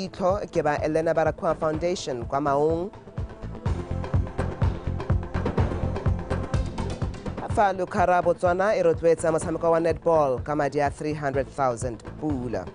leitlho ke ba Elena Barakoa Foundation kwa Maung. Fa Lucara Botswana e rotloetsa motshameko wa netball ka madi a 300,000 pula.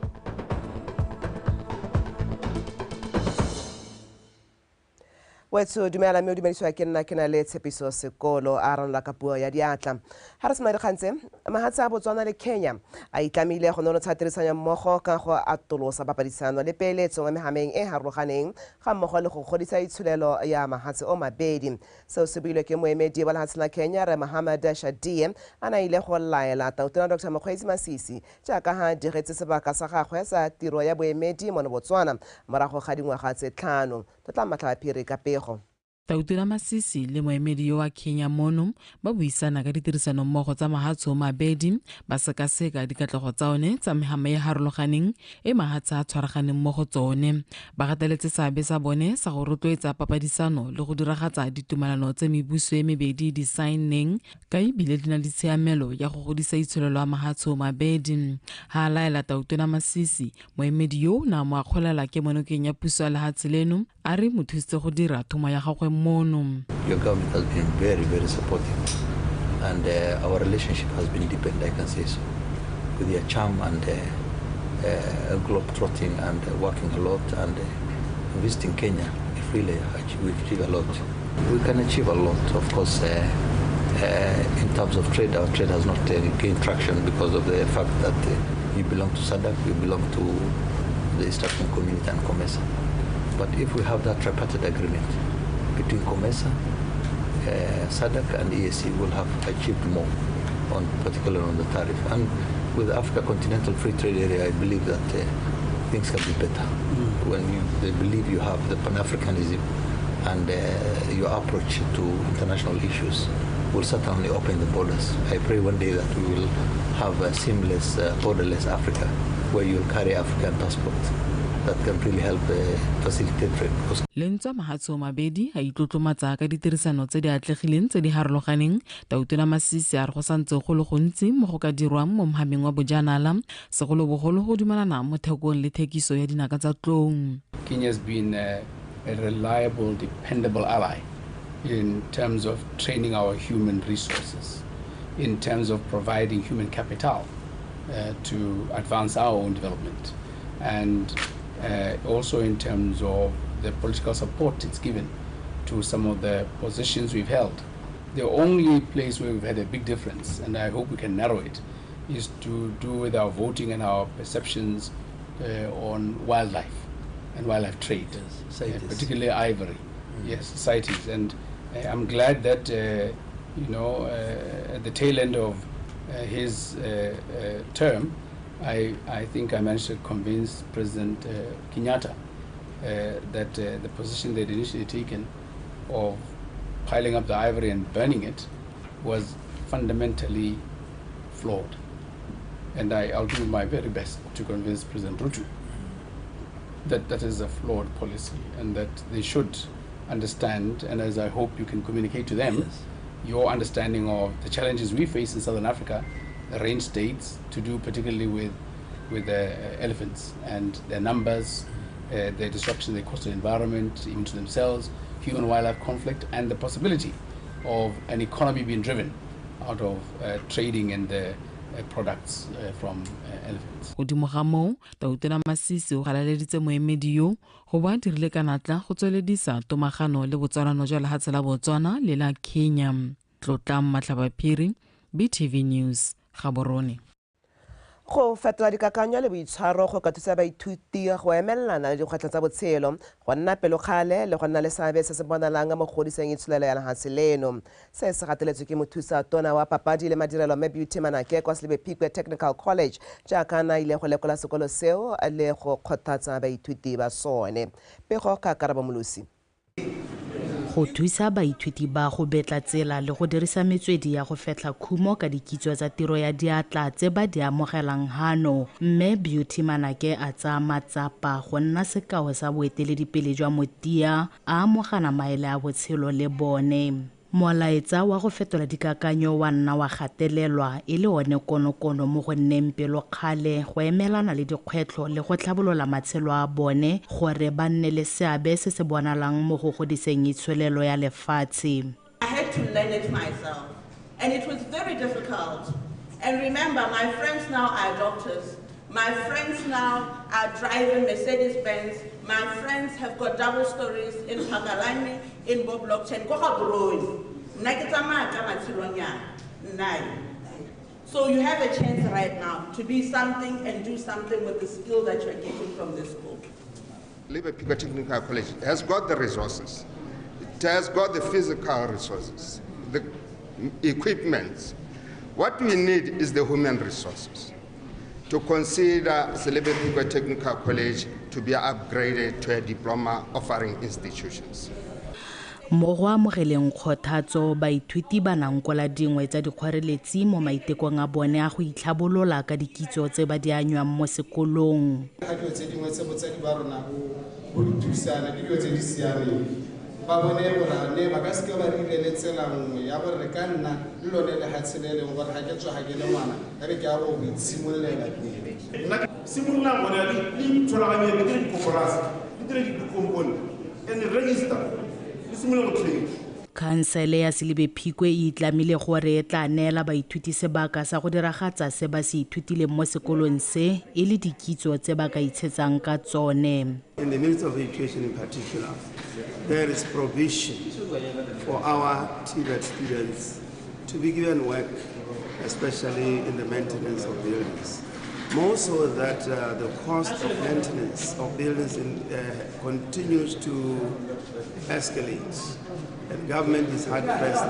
Wetso dumela mme o dumedisiwa ke nna ke na le Tshepiso Sekolo a ranola ka puo ya diatla. Ga re sena dikgang tse, mahatshe a Botswana le Kenya a itlamile go nonotsha tirisano mmogo ka go atolosa papadisano le peeletso mo mehameng e harologaneng ga mmogo le go godisa itsholelo ya mahatshe o mabedi. Seo se builwe ke moemedi wa lehatshe la Kenya re Mohamed Shadie a na ile go laela Tautona Dr Mokgweetsi Masisi jaaka ha digetse sebaka sa gagwe sa tiro ya boemedi mo Botswana morago ga dingwaga tse 5. Tlotla Matlhabaphiri ka pego. Tautona Masisi le moemedi yo wa Kenya mono ba buisana ka ditirisanommogo tsa mahatshe o mabedi, ba sekaseka dikatlego tsa one tsa mehama e harologaneng e mahatshe a tshwaraganeng mo go tsone. Ba gateletse seabe sa bone sa go rotloetsa papadisano le go diragatsa ditumelano tse mebuso e mebedi di saenneng ka ebile di na le tshiamelo ya go godisa itsholelo ya mahatshe o mabedi. Ha a laela Tautona Masisi, moemedi yo o ne a mo akgolela kemonokeng ya puso ya lehatshe leno, a re mo thusitse go dira thomo ya gagwe mono. Your government has been very, very supportive, and our relationship has been deepened, I can say so, with your charm and globe-trotting and working a lot and visiting Kenya. If really we achieve a lot. We can achieve a lot, of course. In terms of trade, our trade has not gained traction because of the fact that you belong to SADC, you belong to the East African Community and COMESA. But if we have that tripartite agreement between COMESA, SADC and EAC, we'll have achieved more, on particularly on the tariff. And with the Africa Continental Free Trade Area, I believe that things can be better. When they believe you have the Pan-Africanism and your approach to international issues will certainly open the borders. I pray one day that we will have a seamless, borderless Africa, where you'll carry African passport. That can really help facilitate trade. Le ntswa mahatshe o mabedi a itlotlomatsa ka ditirisano tse di atlegileng tse di harologaneng, Tautona Masisi a re go santse go le gontsi mo go ka dirwang mo mohameng wa bojanala, segolobogolo go dumelana mo thekong le thekiso ya dinaka tsa tlou. Kenya has been a reliable, dependable ally in terms of training our human resources, in terms of providing human capital to advance our own development, and also in terms of the political support it's given to some of the positions we've held. The only place where we've had a big difference, and I hope we can narrow it, is to do with our voting and our perceptions on wildlife and wildlife trade, yes, particularly ivory. Yes, CITES. And I'm glad that at the tail end of his term, I think I managed to convince President Kenyatta that the position they'd initially taken of piling up the ivory and burning it was fundamentally flawed. And I'll do my very best to convince President Ruto that that is a flawed policy and that they should understand, and as I hope you can communicate to them, yes, your understanding of the challenges we face in Southern Africa, the range states, to do particularly with the elephants and their numbers, the disruption they cause to the environment, even to themselves, human-wildlife conflict, and the possibility of an economy being driven out of trading and the products from elephants. Godimo ga moo, Tautona Masisi o galaleditse moemedi yo go ba dirile ka natla go tsweledisa tomagano le botsalano jwa lehatshe la Botswana le la Kenya. Tlotlang Matlhabaphiri, BTV News, Gaborone. Go fetola dikakanyo le boitshwaro go ka thusa baithuti go emelelana le dikgwetlho tsa botshelo, go nna pelokgale le go nna le seabe se se bonalang mo go godiseng itsholelo ya lehatshe leno. Se se gateletswe ke mothusa tona wa papadi le madirelo Mme Beauty Manake kwa Selebi Phikwe Technical College, jaaka a ile go lekola sekolo seo le go kgothatsa baithuti ba sone. Pego ka Karabo Molosi. Go thusa baithuti ba go betla tsela le go dirisa metswedi ya go fetlha khumo ka dikitso tsa tiro ya diatla tse ba di amogelang hano, mme Beauty Manake a tsaya matsapa go nna sekao sa boeteledipele jwa motia, a amogana maele a botshelo le bone. Molaetsa wa go fetola dikakanyo wa nna wa gatelelwa e le one konokono mo go nneng pelokgale go emelana le dikgwetlho le go tlhabolola matshelo a bone gore ba nne le seabe se se bonalang mo go godiseng itsholelo ya lefatshe. I had to learn it myself, and it was very difficult. And remember, my friends now are doctors. My friends now are driving Mercedes-Benz. My friends have got double stories in Phakalane, in Boblockchain. So you have a chance right now to be something and do something with the skill that you're getting from this school. Selibe Phikwe Technical College has got the resources. It has got the physical resources, the equipment. What we need is the human resources to consider Selibe Phikwe Technical College to be upgraded to a diploma offering institutions. Mo go amogeleng kgothatso, baithuti ba nankola dingwe tsa dikgoreletsi mo maitekong a bone a go itlhabolola ka dikitso tse ba di anywang mo sekolong. Ga dilo tse dingwe tse botsadi ba rona bo re thusana ke dilo tse di siameng. Ba bone gore ne ba ka seke ba re irele tsela nngwe ya gore re ka nna le lone lehatshe le leng gore ga ke tswa ga ke le ngwana ka be ke ya go itshimololela pele. Nna simololang gone le ithulaganye le dire dikoporasi, le dire dikompone and register. Khansele ya Selibe Phikwe e itlamile gore e tla neela baithuti sebaka sa go diragatsa se ba se ithutileng mo sekolong se e le dikitso tse ba ka itshetsang ka tsone. In the Ministry of Education in particular, there is provision for our TVET students to be given work, especially in the maintenance of buildings. More so that the cost of maintenance of buildings continues to escalate, and government is hard-pressed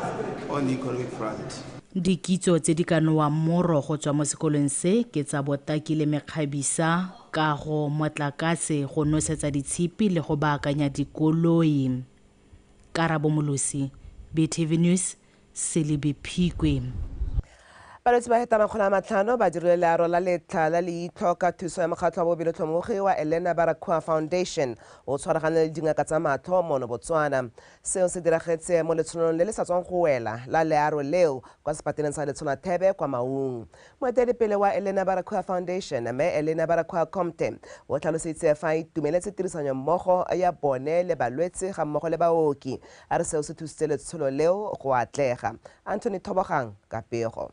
on the economic front. Dikitso tse di ka nowang moro go tswa mo sekolong se ke tsa botaki le mekgabisa, kago, motlakase, go nosetsa ditshipi le go baakanya dikoloi. Karabo Molosi, BTV News, Selibe Phikwe. Balwetse ba feta 500 ba dirile learo la letlha la leitlho ka thuso ya mokgatlho wa bobelotlhomogi wa Elena Barraquer Foundation o tshwaragane le dingaka tsa matlho mono Botswana. Seo se diragetse mo letsholong le le sa tswang go wela la learo leo kwa sepateleng sa Letsholathebe kwa Maung. Moeteledipele wa Elena Barraquer Foundation, mme Elena Barraquer Comte, o tlhalositse fa a itumeletse tirisano mmogo ya bone le balwetse ga mmogo le baoki. A re seo se thusitse letsholo leo go atlega. Anthony Thobogang ka pego.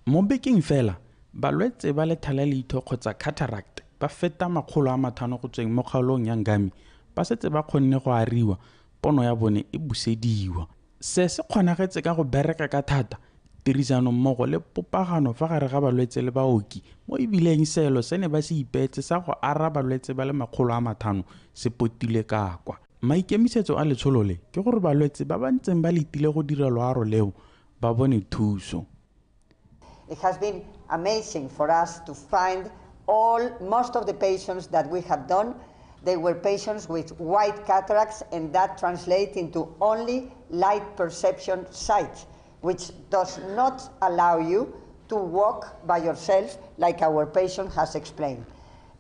Mo bekeng fela, balwetse ba lethala leitho kgotsa cataract ba feta 500 go tsweng mo kgaolong ya Ngami ba setse ba kgonne go ariwa, pono ya bone e busediwa. Se se kgonagetse ka go bereka ka thata, tirisano mmogo le popagano fa gare ga balwetse le baoki, mo ebileng selo se ne ba se ipeetse sa go ara balwetse ba le 500 se potile ka kwa. Maikemisetso a letsholo le ke gore balwetse ba ba ntseng ba letile go dira loaro leo ba bone thuso. It has been amazing for us to find most of the patients that we have done. They were patients with white cataracts, and that translates into only light perception sight, which does not allow you to walk by yourself like our patient has explained.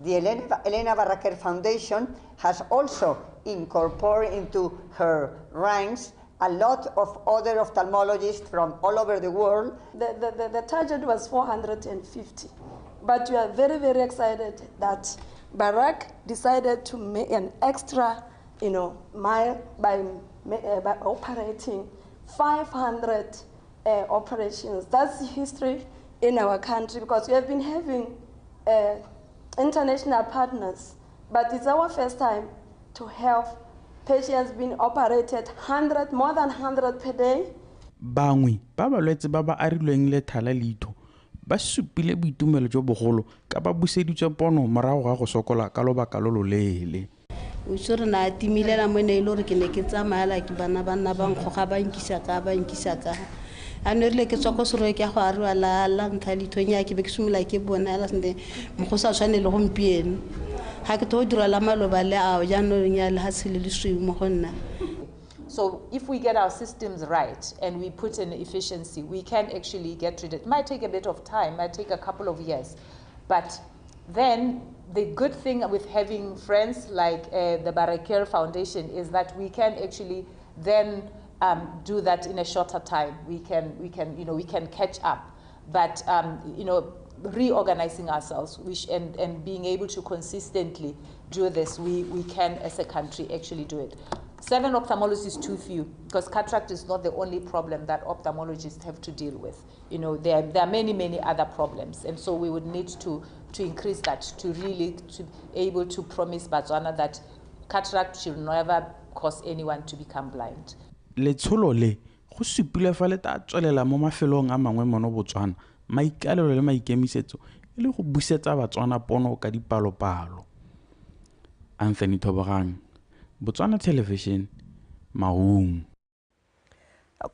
The Elena Barraquer Foundation has also incorporated into her ranks a lot of other ophthalmologists from all over the world. The target was 450, but we are very, very excited that Barack decided to make an extra, mile by operating 500 operations. That's history in our country, because we have been having international partners, but it's our first time to have patients being operated more than 100 per day. Bangwe ba balwetse ba ba arilweng lethala leitho ba supile boitumelo jo bogolo ka ba buseditswe pono morago ga go sokola ka lobaka lo loleele. O itse re na timilela mo ne e le gore ke ne ke tsamaya ke bana ba nna ba nkgoga ba nkisa ka ba nkisa ka. A ne rile ke tswa ko Serowe ke ya go ariwa la ntlha leithong ya ke be ke simolola ke bona hela sentle mo go sa tshwane le gompieno. Ga ke tlo dira la maloba le ao jaanong ya lehatshe le lesweu mo go nna. So if we get our systems right and we put in efficiency, we can actually get rid of it. It might take a bit of time, might take a couple of years. But then the good thing with having friends like the Barraquer Foundation is that we can actually then do that in a shorter time. We can catch up. But reorganizing ourselves and being able to consistently do this, we can as a country actually do it. 7 ophthalmologists is too few, because cataract is not the only problem that ophthalmologists have to deal with. You know, there are many, many other problems. And so we would need to increase that, to really to able to promise Botswana that cataract should never cause anyone to become blind. Letsholo le go supile fa le tla tswelela mo mafelong a mangwe mono Botswana, maikalelo le maikemisetso e le go busetsa Batswana pono ka dipalopalo. Anthony Thobogang, Botswana Television, Maung.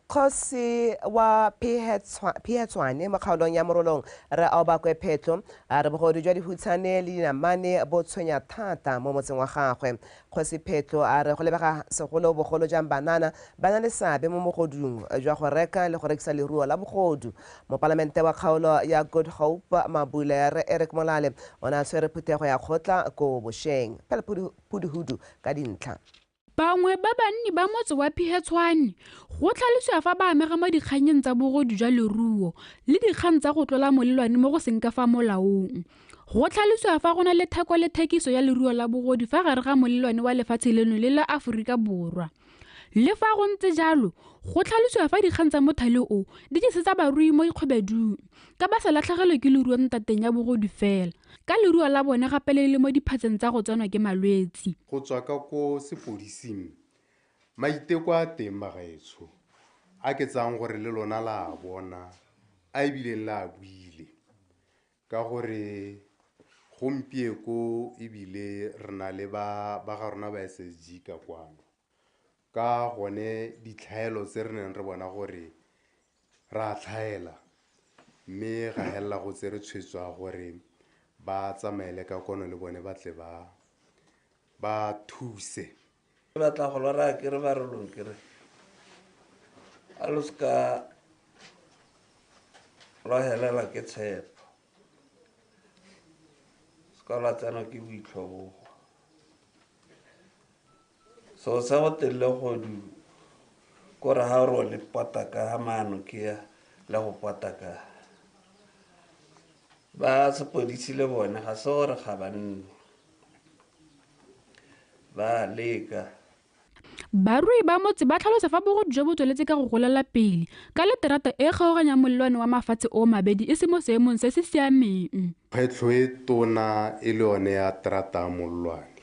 Kgosi wa Phihetswane mo kgaolong ya Morolong re Aobakwe Phetlo a re bogodu jwa dihutshane le dinamane bo tshwenya thata mo motseng wa gagwe. Kgosi Phetlo a re go lebega segolobogolo jang banana ba na le seabe mo mogodung jwa go reka le go rekisa leruo la bogodu. Mopalamente wa kgaolo ya Good Hope Mabule re Eric Molale o ne a tshwere phuthego ya kgotla ko bošeng. Phela Phuduhudu ka dintlha. Bangwe ba banni ba motse wa Phihetswane go tlhalosiwa fa ba amega mo dikganyeng tsa bogodu jwa leruo le dikgang tsa go tlola molelwane mo go seng ka fa molaong. Go tlhalosiwa fa go na le theko le thekiso ya leruo la bogodu fa gare ga molelwane wa lefatshe leno le la Aforika Borwa. Le fa go ntse jalo, go tlhalosiwa fa dikgang tsa mothale o di tlisetsa barui mo dikgwebedung ka ba sa latlhegelwe ke leruo ntateng ya bogodu fela, ka leruo la bone gape le le mo diphatseng tsa go tsenwa ke malwetsi. Go tswa ka ko sepodising, maiteko a teng bagaetsho a ke tsang gore le lona la a bona, a ebileng la a buile, ka gore gompieko ebile re na le ba ga rona ba SSG ka kwano. Ka gone ditlhaelo tse re neng re bona gore re a tlhaela, mme ga helela go tsere tshwetso ya gore ba tsamaele ka kono le bone ba tle ba thuse. Ke batla go lora ke re ba re long ke re a lo seka lwa helela ke tshepo, seka lwa tsenwa ke boitlhobogo. So sa go telle godu kore ha o le pota ka ha maano ke ya le go pota ka ba sepodisi le bone ga se gore ga ba nne ba leka. Barui ba motse ba tlhalosa fa bogodu jo bo tsweletse ka go golela pele ka leterata e kgaoganyang molelwane wa mafatshe o mabedi e se mo seemong se se siameng. Kgwetlho e tona e le yone ya terata ya molelwane,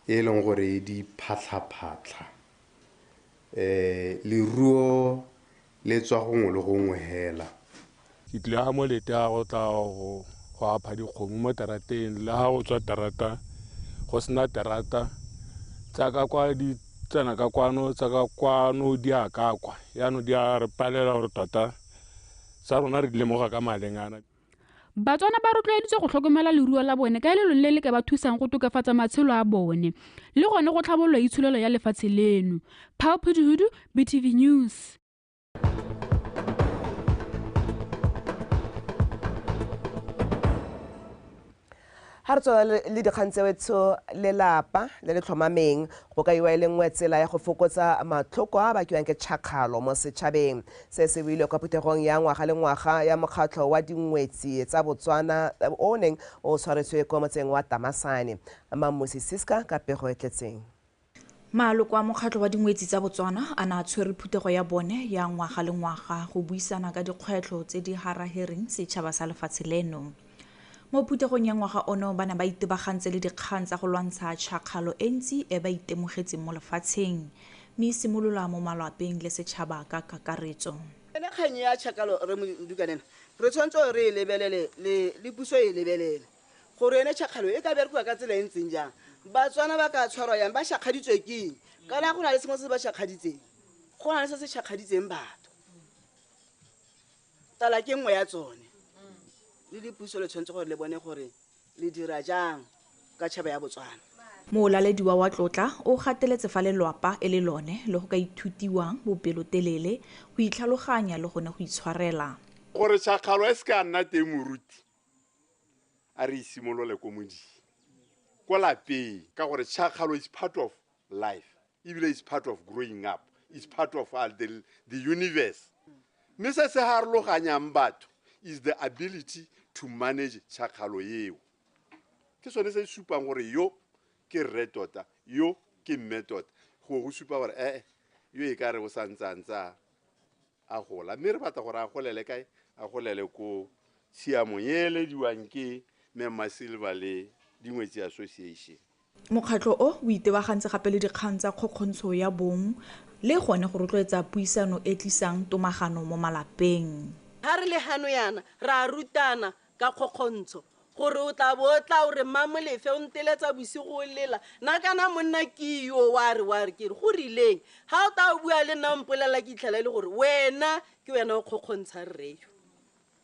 e leng gore e di phatlha-phatlha. Leruo le tswa gongwe le gongwe hela. Ke tlile ga molete a go tla go apha dikgomo mo terateng, le ga go tswa terata go sena terata tsa ka kwa di tsena ka kwano, tsa ka kwano di a ka kwa, yaanong di a re palela gore tota tsa rona re di lemoga ka malengana. Batswana ba rotloeditswe go tlhokomela leruo la bone ka e le lone le le ka ba thusang go tokafatsa matshelo a bone le gone go tlhabolola itsholelo ya lefatshe leno. Paul Phuduhudu, BTV News. Ha re tswela le dikgang tseo lelapa le le tlhomameng go ka iwa e le nngwe tsela ya go fokotsa matlhoko a bakiwang ke tšhakgalo mo setšhabeng. Se se builwe kwa phuthegong ya ngwaga le ngwaga ya mokgatlho wa dingwetsi tsa Botswana o neng o tshwaretswe kwa motseng wa Tamasane. Mammosi Siska ka pego e tletseng. Maloko a mokgatlho wa dingwetsi tsa Botswana a ne a tshwere phuthego ya bone ya ngwaga le ngwaga go buisana ka dikgwetlho tse di harahereng setšhaba sa lefatshe leno. Mo phuthegong ya ngwaga ono ba ne ba itebagantse le dikgang tsa go lwantsha tšhakgalo e ntsi e ba itemogetseng mo lefatsheng, mme e simolola mo malapeng le setšhaba ka kakaretso. Ene kgang ya tšhakgalo re modukanena re tshwanetse re e lebelele le puso e lebelele gore ene tšhakgalo e ka berekiwa ka tsela e ntseng jang. Batswana ba ka tshwarwa yang, ba šakgaditswe ke eng? Kana go na le sengwe se ba šakgaditseng, go na le se se šakgaditseng batho. Tala ke nngwe ya tsone. Le dipuso le tshwanetse gore le bone gore le dira jang ka tšhaba ya Botswana. Molalediwa wa tlotla o gateletse fa lelwapa e le lone le go ka ithutiwang bopelotelele, go itlhaloganya le gone go itshwarela. Gore tšhakgalo e se ka nna teng moruti, a re isimolole ko modimo ko lapeng, ka gore tšhakgalo is part of life, ebile is part of growing up. is part of the universe. Mme se se harologanyang batho is the ability to manage tšhakgalo eo. Ke sone se supang gore yo ke rre tota, yo ke mme tota. Go supa gore yo e ka re o santse a ntse a gola. Mme re batla gore a golele kae? A golele ko tshiamong e elediwang ke Mema Silver le Dingwetsi Association. Mokgatlho o o itebagantse gape le dikgang tsa kgokgontsho ya bong le gone go rotloetsa puisano e tlisang tomagano mo malapeng. Ha re le hano yana ra rutana ka kgokgontsho gore o tla bo o tla o re Mmamolefe o nteletsa bosigo o lela nna kana monna ke yo wa re ke re go rileng ha o tla o bua le nna o mpolelela ke itlhela e le gore wena ke wena o kgokgontsha rre yo.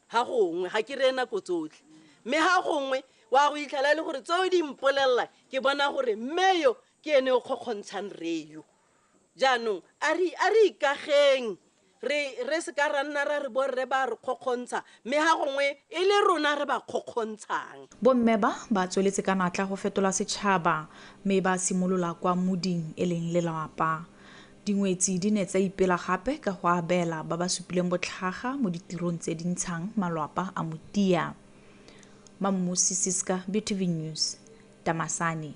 Ha gongwe ga ke reye nako tsotlhe mme ha gongwe wa go itlhela e le gore tseo di mpolelela ke bona gore mme yo ke ene o kgokgontshang rre yo. Jaanong a re ikageng re se ka ra nna ra re borre ba re kgokgontsha mme ha gongwe e le rona re ba kgokgontshang. Bomme ba tsweletse ka natla go fetola setšhaba mme ba simolola kwa moding e leng lelapa. Dingwetsi di ne tsa ipela gape ka go abela ba ba supileng botlhaga mo ditirong tse di ntshang malwapa a motia. Mammusi Siska, BTV News, Tamasane.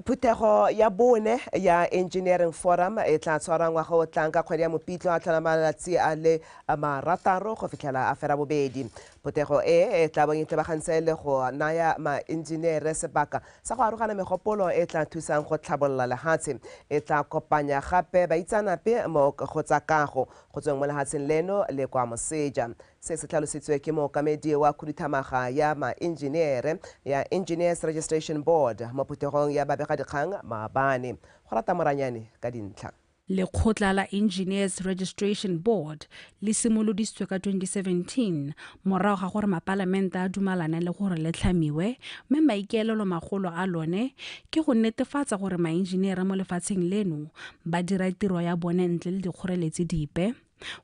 Phuthego ya bone ya Engineering Forum e tla tshwarwa ngwaga o tlang ka kgwedi ya Mopitlo a tlhola malatsi a le 6 go fitlhela a fera bobedi. Phuthego e tla bong e tebagantse le go naya ma-engineere sebaka sa go arogana megopolo e tla thusang go tlhabolola lehatshe. E tla kopanya gape baitseanape mo go tsa kago go tsweng mo lehatsheng leno le kwa moseja. Se se tlhalositswe ke mookamedi wa khuduthamaga ya ma-engineere ya Engineers Registration Board mo phuthegong ya babegadikgang maabane. Go rata Moranyane ka dintlha. Lekgotla la Engineers Registration Board le simolodisitswe ka 2017 morago ga gore mapalamente a dumalane le gore le tlhamiwe mme maikaelelo magolo a lone ke go netefatsa gore maengineere mo lefatsheng leno ba dira tiro ya bone ntle le dikgoreletsi dipe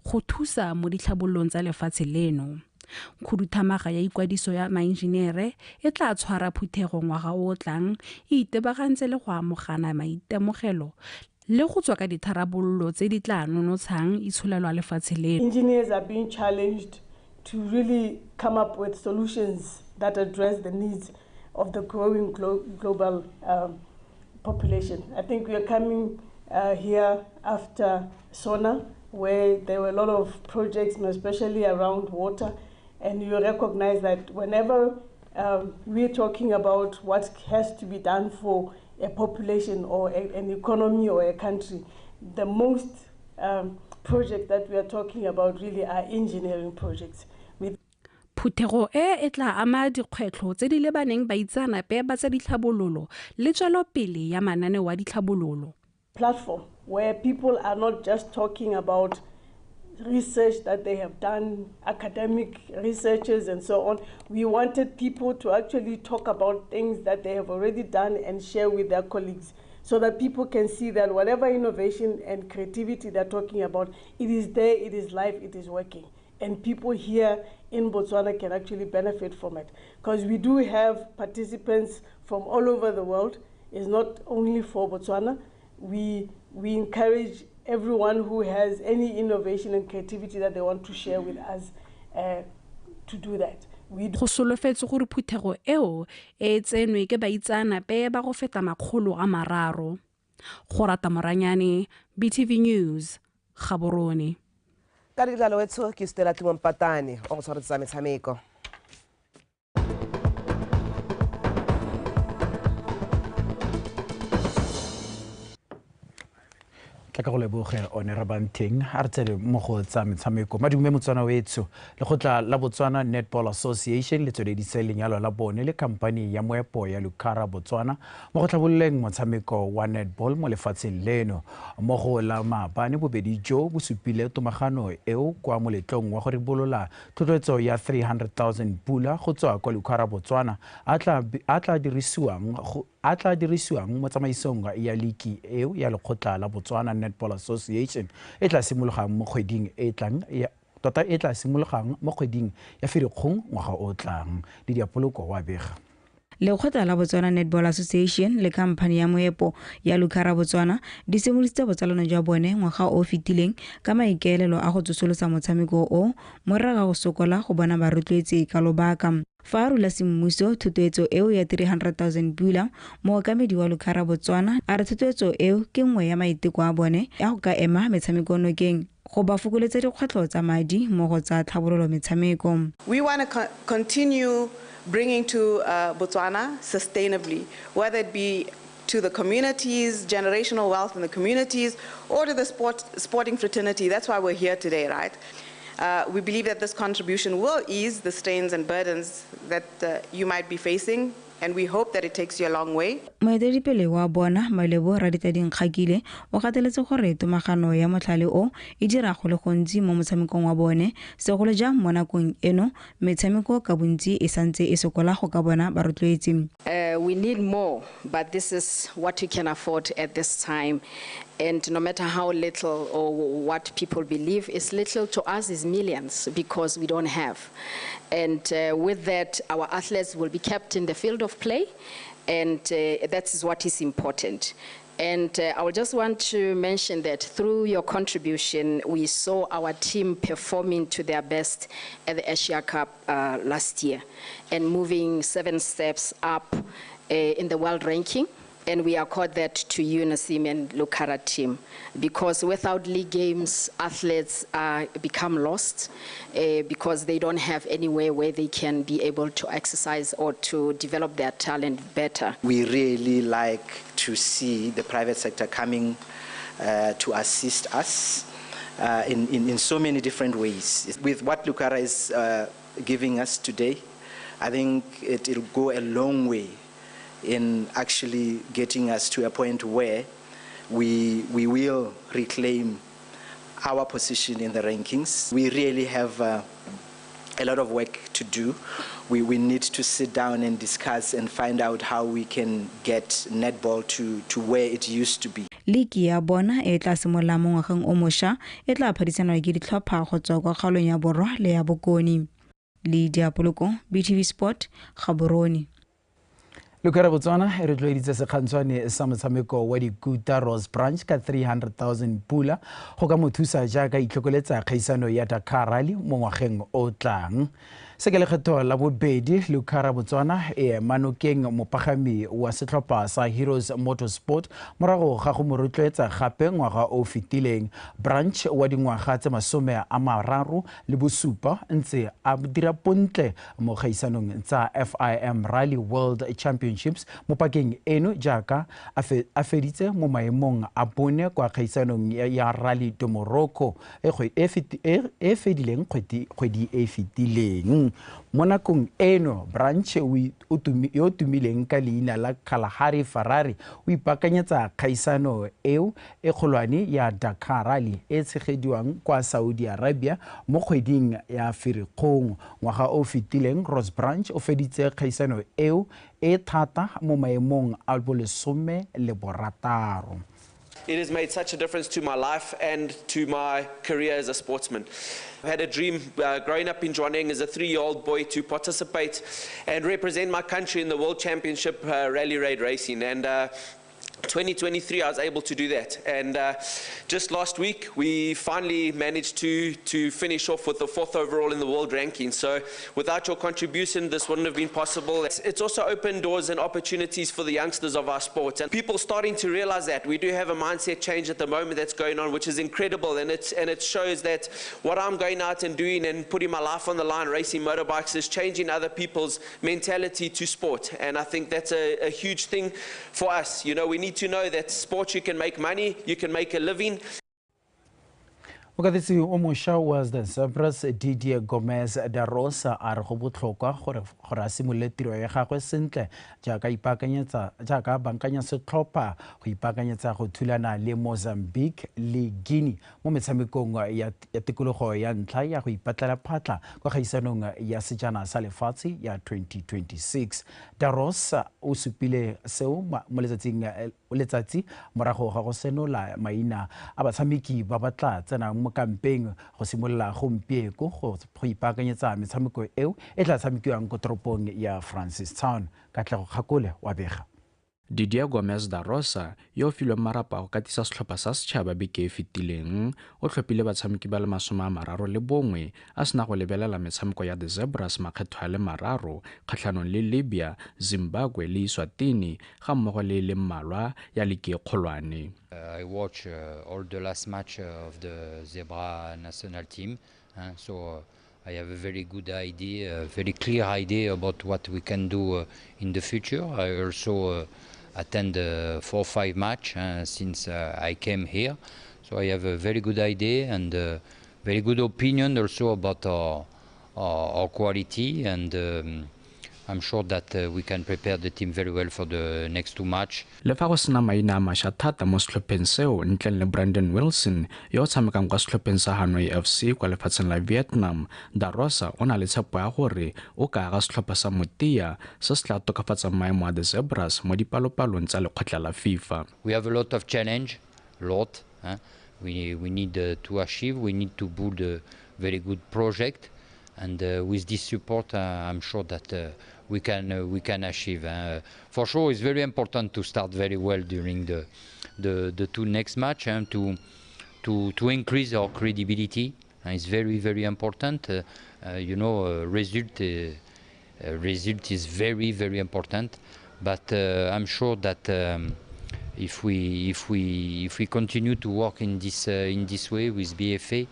go thusa mo ditlhabololong tsa lefatshe leno. Khuduthamaga ya ikwadiso ya maengineere e tla tshwara phuthego ngwaga o tlang e itebagantse le go amogana maitemogelo le go tswa ka ditharabololo tse di tla nonotshang itsholelo ya lefatshe leno. Engineers are being challenged to really come up with solutions that address the needs of the growing global population. I think we are coming here after SONA, where there were a lot of projects, especially around water, and you recognize that whenever we're talking about what has to be done for a population or an economy or a country, the most projects that we are talking about really are engineering projects. Phuthego e tla ama dikgwetlho tse di lebaneng baitseanape ba tsa ditlhabololo le tswelopele ya mananeo a ditlhabololo. Platform where people are not just talking about research that they have done, academic researchers and so on. We wanted people to actually talk about things that they have already done and share with their colleagues so that people can see that whatever innovation and creativity they're talking about, it is there, it is live, it is working. And people here in Botswana can actually benefit from it. Because we do have participants from all over the world. It's not only for Botswana. We encourage everyone who has any innovation and creativity that they want to share with us to do that. Go solofetse gore phuthego eo e tsenwe ke baitseanape ba go feta 300. Go rata Moranyane, BTV News, Gaborone. Ka ditlalo wetsho ke Stella Timompatane o go tshwaretsa metshameko. Tla ka go leboge one re banteng a re tsene mo go tsa metshameko. Madume Motswana wetsho, lekgotla la Botswana Netball Association le tsweleditse lenyalo la bone le khamphani ya moepo ya Lucara Botswana mo go tlhabololeng motshameko wa netball mo lefatsheng leno. Mo go la maabane bobedi jo bo supile tomagano eo kwa moletlong wa go ribolola tlhotlhetso ya 300,000 pula go tswa kwa Lucara Botswana a tla dirisiwang mo tsamaisong ya liki eo ya lekgotla la Botswana Netball Association e tla simologang mo kgweding e tlang tota e tla simologang mo kgweding ya Ferikgong ngwaga o tlang. Le diapoloko wa bega. Lekgotla la Botswana Netball Association le khamphane ya moepo ya Lucara Botswana di simolodisitse botsalano jwa bone ngwaga o o fetileng ka maikaelelo a go tsosolosa motshameko o morago ga go sokola go bona barotloetsi ka lobaka. Fa a rula semmuso thotloetso eo ya 300,000 pula, mookamedi wa Lucara Botswana a re thotloetso eo ke nngwe ya maiteko a bone a go ka ema metshameko nokeng go ba fokoletsa dikgwetlho tsa madi mo go tsa tlhabololo metshameko. We want to continue bringing to Botswana sustainably, whether it be to the communities, generational wealth in the communities, or to the sporting fraternity. That's why we're here today, right? We believe that this contribution will ease the strains and burdens that you might be facing, and we hope that it takes you a long way. Moeteledipele wa bona Malebo Raditading Kgakile o gateletse gore tomagano ya motlhale o e dira go le gontsi mo motshamekong wa bone, segolo jang mo nakong eno metshameko ka bontsi e santse e sokola go ka bona barotloetsi. We need more, but this is what we can afford at this time. And no matter how little or what people believe is little, to us is millions, because we don't have. And with that, our athletes will be kept in the field of play, and that is what is important. And I would just want to mention that through your contribution, we saw our team performing to their best at the Asia Cup last year, and moving 7 steps up in the world ranking. And we accord that to you, Naseem, and Lucara team, because without league games, athletes become lost because they don't have anywhere where they can be able to exercise or to develop their talent better. We really like to see the private sector coming to assist us in so many different ways. With what Lucara is giving us today, I think it'll go a long way in actually getting us to a point where we will reclaim our position in the rankings. We really have a lot of work to do. We need to sit down and discuss and find out how we can get netball to where it used to be. Ligi ya bona e tla simolola mo ngwageng o mošwa e tla phadisanwa ke ditlhopha go tswa kwa kgaolong ya Borwa le ya Bokone. Lydia Poloko, BTV Sport, Gaborone. Lucara Botswana e rotloeditse sekgantshwane sa motshameko wa dikuta Ross Branch ka 300,000 pula go ka mo thusa jaaka itlhokoletsa kgaisano ya Dakar Rally mo ngwageng o tlang. Se ke lekgetho la bobedi Lucara Botswana e ema nokeng mopagami wa setlhopha sa Heroes Motorsport morago ga go mo rotloetsa gape ngwaga o fetileng. Branch wa dingwaga tse 37 ntse a dira pontle mo kgaisanong tsa FIM Rally World Championships mo pakeng eno jaaka a feditse mo maemong a bone kwa kgaisanong ya Rally de Morocco e fedileng kgwedi e fetileng. Mo nakong eno Branch yo tumileng ka leina la Kalahari Ferrari o ipaakanyetsa kgaisano eo e kgolwane ya Dakar Rally e tshegediwang kwa Saudi Arabia mo kgweding ya Ferikgong. Ngwaga o fetileng Ross Branch o feditse kgaisano eo e thata mo maemong a 16. It has made such a difference to my life and to my career as a sportsman. I had a dream growing up in Jwaneng as a 3-year-old boy to participate and represent my country in the World Championship Rally Raid Racing. And 2023, I was able to do that. And just last week, we finally managed to finish off with the 4th overall in the world ranking. So without your contribution, this wouldn't have been possible. It's also opened doors and opportunities for the youngsters of our sport. And people starting to realize that. We do have a mindset change at the moment that's going on, which is incredible. And it shows that what I'm going out and doing and putting my life on the line racing motorbikes is changing other people's mentality to sport. And I think that's a huge thing for us. You know, we need to know that sport, you can make money, you can make a living. Mokatisi o mošwa wa Cyprus Didier Gomez da Rosa a re go botlhokwa gore a simolole tiro ya gagwe sentle jaaka jaaka bankanya setlhopha go ipaakanyetsa go thulana le Mozambique le Guinea mo metshamekong ya tikologo ya ntlha ya go ipatlela phatla kwa kgaisanong ya sejana sa lefatshe ya 2026. Da Rosa o supile seo mo letsatsing letsatsi morago ga go senola maina a batshameki ba ba tla tsenang mo kampeng go simolola gompieko go ipaakanyetsa metshameko eo e tla tshamekiwang ko toropong ya Francistown. Katlego Kgakole wa bega. Didier Gomez da Rosa, yo o filweng marapo a go katisa setlhopha sa setšhaba beke e fetileng, o tlhophile batshameki ba le 31 a sena go lebelela metshameko ya The Zebras makgetho a le mararo kgatlhanong le Libya, Zimbabwe le Eswatini ga mmogo le e le mmalwa ya liki e kgolwane. I watch all the last match of the Zebra national team, so I have a very good idea, a very clear idea about what we can do in the future. I also attend 4 or 5 match since I came here, so I have a very good idea and very good opinion also about our quality, and I'm sure that we can prepare the team very well for the next 2 match. Le fa go sena maina a mašwa thata mo setlhopheng seo ntleng le Brandon Wilson yo o tshamekang kwa setlhopheng sa Hanoi FC kwa lefatsheng la Vietnam, Da Rosa o na le tshepo ya gore o ka aga setlhopha sa motia se se tla tokafatsang maemo a The Zebras mo dipalopalong tsa lekgotla la FIFA. We have a lot of challenge, lot. We need to achieve, we need to build a very good project. And with this support, I'm sure that we can achieve. For sure, it's very important to start very well during the 2 next match, and to increase our credibility. It's very, very important. Result is very, very important. But I'm sure that if we continue to work in this way with BFA,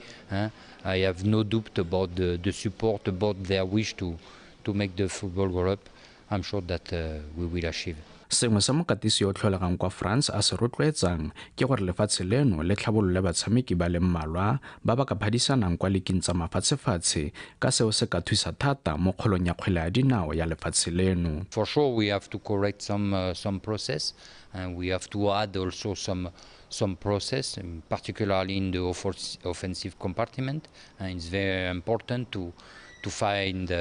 I have no doubt about the support, about their wish to make the football grow up. I'm sure that we will achieve. Sengwe sa mokatisi yo o tlholegang kwa France a se rotloetsang ke gore lefatshe leno le tlhabolole batshameki ba le mmalwa ba ba ka phadisanang kwa liking tsa mafatshefatshe, ka seo se ka thusa thata mo kgolong ya kgwele ya dinao ya lefatshe leno. For sure we have to correct some process, and we have to add also some process, particularly in the offensive compartment, and it's very important to find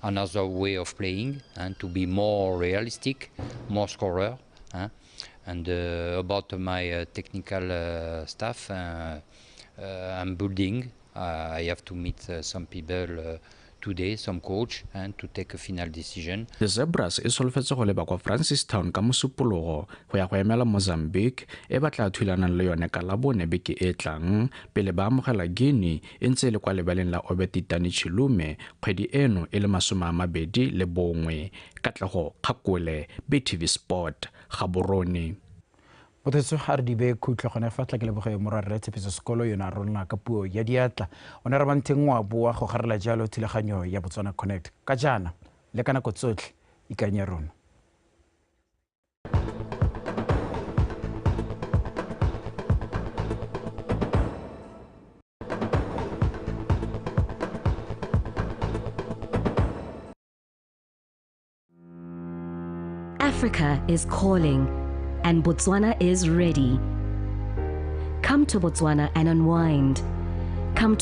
another way of playing and to be more realistic, more scorer. And about my technical staff, I'm building. I have to meet some people today, some coach, and to take a final decision. The Zebras e solofetse go leba kwa Francistown ka Mosupologo go ya go emela Mozambique e ba tla thulanang le yone ka Labone beke e tlang pele ba amogela Guinea e ntse e le kwa lebaleng la Obert Itani Chilume kgwedi eno e le 21. Katlego Kgakole, BTV Sport, Gaborone. Mothetso ga re di be khutlo gone fa tla ke leboge morwarre Tshepiso Sekolo yona a rona ka puo ya diatla. O ne re banteng wa boa go garela jalo thulaganyo ya Botswana Connect ka jaana le ka nako tsotlhe ikanye rona. Africa is calling, and Botswana is ready. Come to Botswana and unwind.